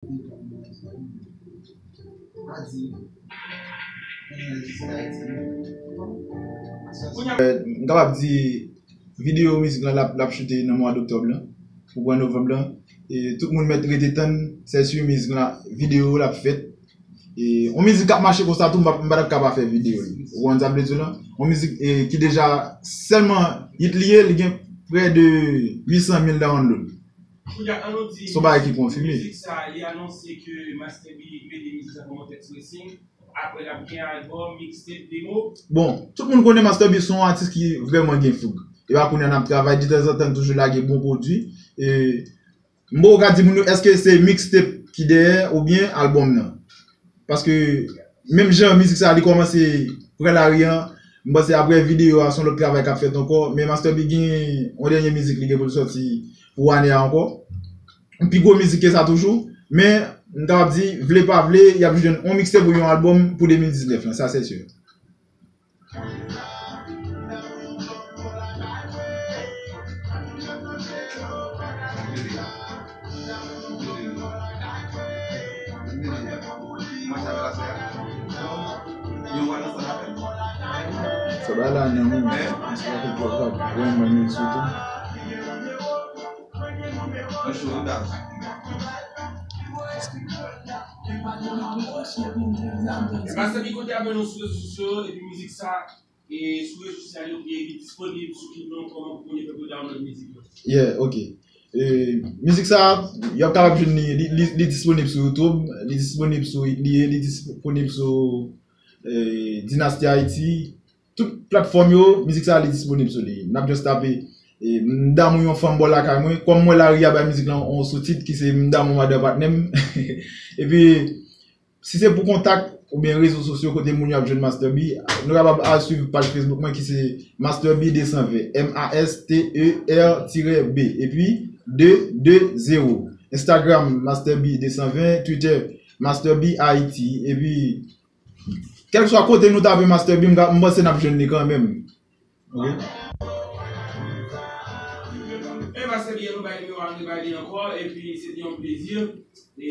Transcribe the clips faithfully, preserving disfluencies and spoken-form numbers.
M kapab di videyo mizik lan l ap, l ap choute nan mwa doktòb lan pou pran novanm lan. E tout moun mèt rete tann, sèl sou mizik lan videyo l ap fèt. E yon mizik k ap mache konsa tou, m pa, m pa t ap ka pa fè videyo li. Ou konprann sa m vle di w lan? Yon mizik e, ki deja sèlman hit li ye, li gen prè de uit san mil download. Kounye a, ann nou di, se yon bagay ki konfime. Mizik sa, li anonse ke Master B mete mizik sa kòm yon tèt pressing. Apre, l ap gen albòm, mixtape, demo. Bon, tout moun konnen Master B se yon atis ki vrèman gen foug. E pa kounye a n ap travay, detanzantan, n toujou lage bon pwodui. E m poko ka di moun yo, èske se mixtape ki dèyè oubyen albòm nan? Paske, menm jan mizik sa, li kòmanse pran lari an, m panse apre videyo a, se yon lòt travay k ap fèt ankò. Men Master B gen yon dènye mizik li gen pou l sòti pou ane a ankò. Pi gwo mizik ke sa toujou. Men, m kapab di, vle pa vle, y ap jwenn yon mixtape ou yon albòm pou de mil diznèf lan, sa se si. Sa bay la nan men, se pa tout pòt la, grann men li sou tou. E Master B kote ap jwenn nou sou rezo sosyo yo, epi mizik sa, e sou rezo sosyal yo, e li disponib sou ki non, kòman pou moun yo fè pou download mizik yo? Yeah, ok. E, mizik sa, y ap kapab jwenn li, li, li, li disponib sou YouTube, li disponib sou Itlie, li disponib sou e, Dynasty Haiti, tout platfòm yo, mizik sa li disponib sou li. N ap just tape e, M damou yon fanm bò lakay mwen. Kòm mwen lari a bay mizik lan yon soutit ki se M damou madan patnè m. Epi, si se pou kontak oubyen rezo sosyo kote moun yo ap jwenn Master B, nou kapab al swiv paj Facebook mwen ki se Master B de san ven, M A S T E R tirè B, epi de de zewo. Instagram, Master B de san ven, Twitter, Master B Haiti, epi kèlkeswa kote nou tape Master B, m ka, m panse n ap jwenn li kanmenm. Ok. E Master B, nou bay nimewo a, nou bay li ankò, epi se te yon plezi. E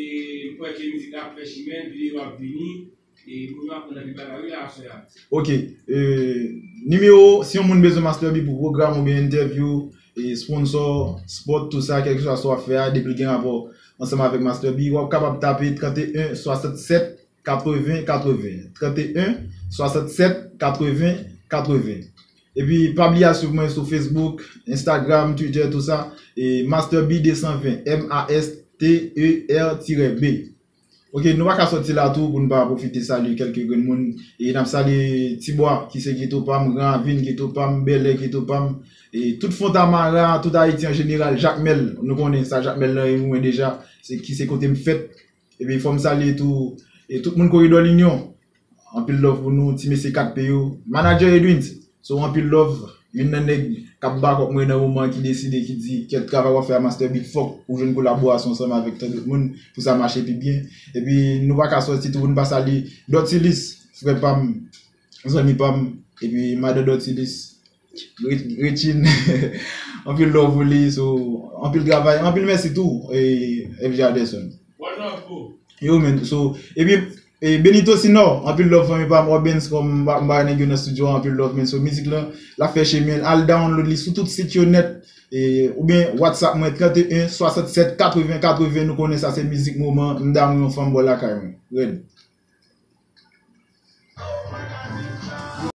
m kwè ke mizik la ap fè chimen, videyo ap vini. E moun yo ap konn anpil bagay, wi, la, aswè a. Ok. E, nimewo, si yon moun bezwen Master B pou pwogram oubyen entèvyou, e sponsò, spot, tout sa, kèlkeswa sa w ap fè a, depi l gen rapò ansanm avèk Master B, w ap kapab tape trannteyen swasantsèt katreven katreven, trannteyen swasantsèt katreven katreven. Epi, pa bliye al swiv mwen sou Facebook, Instagram, Twitter, tout sa. E Master B de san ven, M A S T E R tirè B. Ok, nou pa ka sòti la tou pou n pa pwofite salye kèlke grenn moun. E n ap salye Tibwa, ki se geto pa m, Gran Ravin, geto pa m, Bèlè, geto pa m. E tout Fontamara, tout Ayiti an jeneral, Jakmèl, nou konnen sa Jakmèl lan e mwen deja, se ki se kote m fèt. Epi fò m salye tou, e tout moun Koridò Linyon. Anpil love pou nou, ti mesye kat P yo. Manager Edwins, so anpil love. Youn nan nèg k ap bakòp mwen nan moman ki deside, ki di, kèt travay w ap fè a Master B, fòk ou jwenn kolaborasyon ansanm avèk tan dòt moun pou sa mache pi byen. Epi nou pa ka sòti tou pou n pa salye Dòtilis, frè pa m, zanmi pa m, epi madan Dòtilis, Re-, Retine. Anpil love pou li, so, anpil travay, anpil mèsi tou, e, F J Aderson. One love, bro. Yo, men, so, epi, e, Benito Sinò, anpil love fanmi pa m, Orbens, kòm m pa, m pa nèg yo nan studio, anpil love, men, so, mizik lan, l ap fè chemen, al download li sou tout sit yo nèt, e, oubyen WhatsApp mwen, trannteyen swasantsèt katreven katreven, nou konnen sa se mizik moman, M damou yon fanm bò lakay mwen. Red.